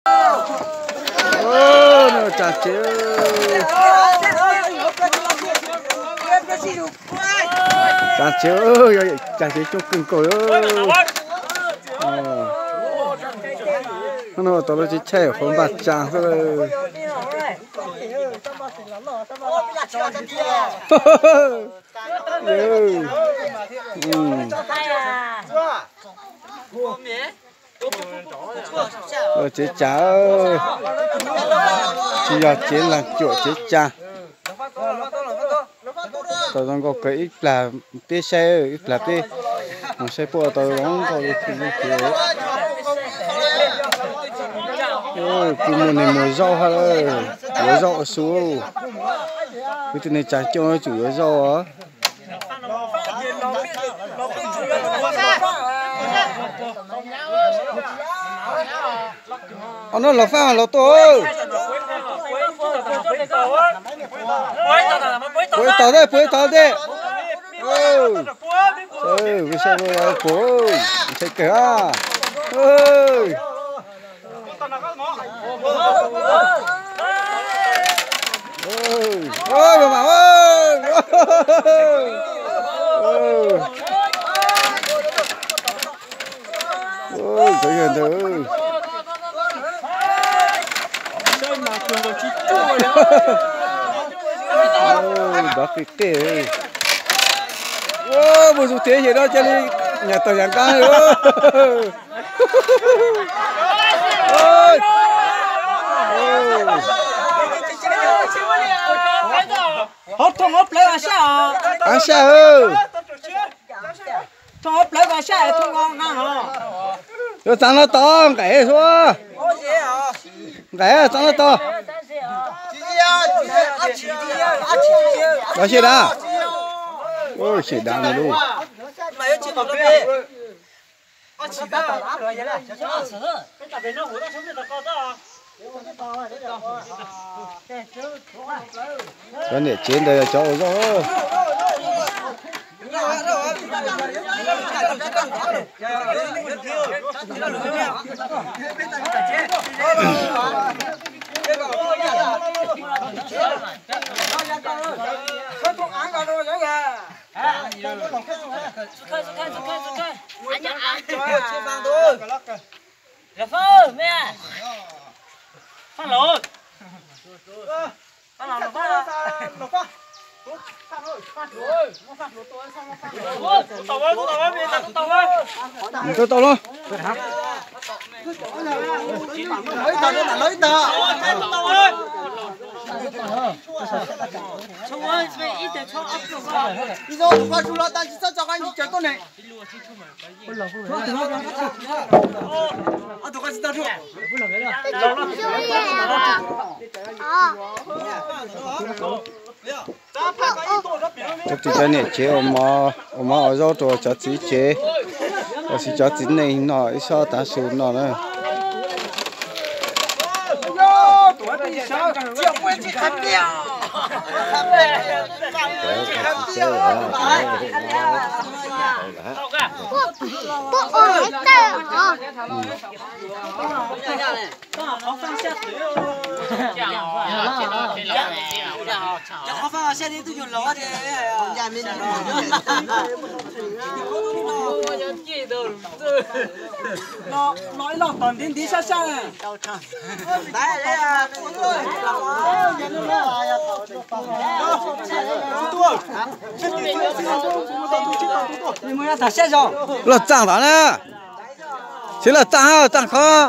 Tsav tsev, tsav tsev, tsav tsev coob kawg nkaus. Hnub no tau lub tsheb chaw qhuav npaj tsav xwb lawm. Tsev tsav, tsis yog tsev leeg cuam, tsev tsav. Tau zoo nkauj kawg, ib plag peb saib, ib plag peb mus saib puab tau zoo nkauj li cas. Kuj muaj neeg muag zaub hab, yuav zaub ua su. Kuv tej neeg tsav coob tsum yuav zaub os. Os, no los faj los tuaj. Puag tod ntej, puag tod ntej. Peb saib puag, ntshai kawg. Cov yawg ntawd, dov qis qis. Ua, mus zus tiav yawg no cia li nyam tawg nyam nqab. Hov thooj hov plawv sab os. Ab sab. Thooj hov plawv sab, thooj hov nqab os. Yuav txav no tod nqaim xwb. Nqaim txav no tod. Los xyem dav. Xyem dav no lauj. Cov niam tsev ntawd yog cov ua zaub. Tau los. Ib zaug tus ko tsuj los tas tsis txhob tso koj ntsig cawv tuaj ne. Cov txiv cov niam tsev ua mov ua zaub rau cov txiv tsev, los sis cov txiv neej no ib sab tav su no na. Los ib los tom ntiv ntiv sab sab. Los txaaj tom na. Tsis los txaaj, txaaj qhov.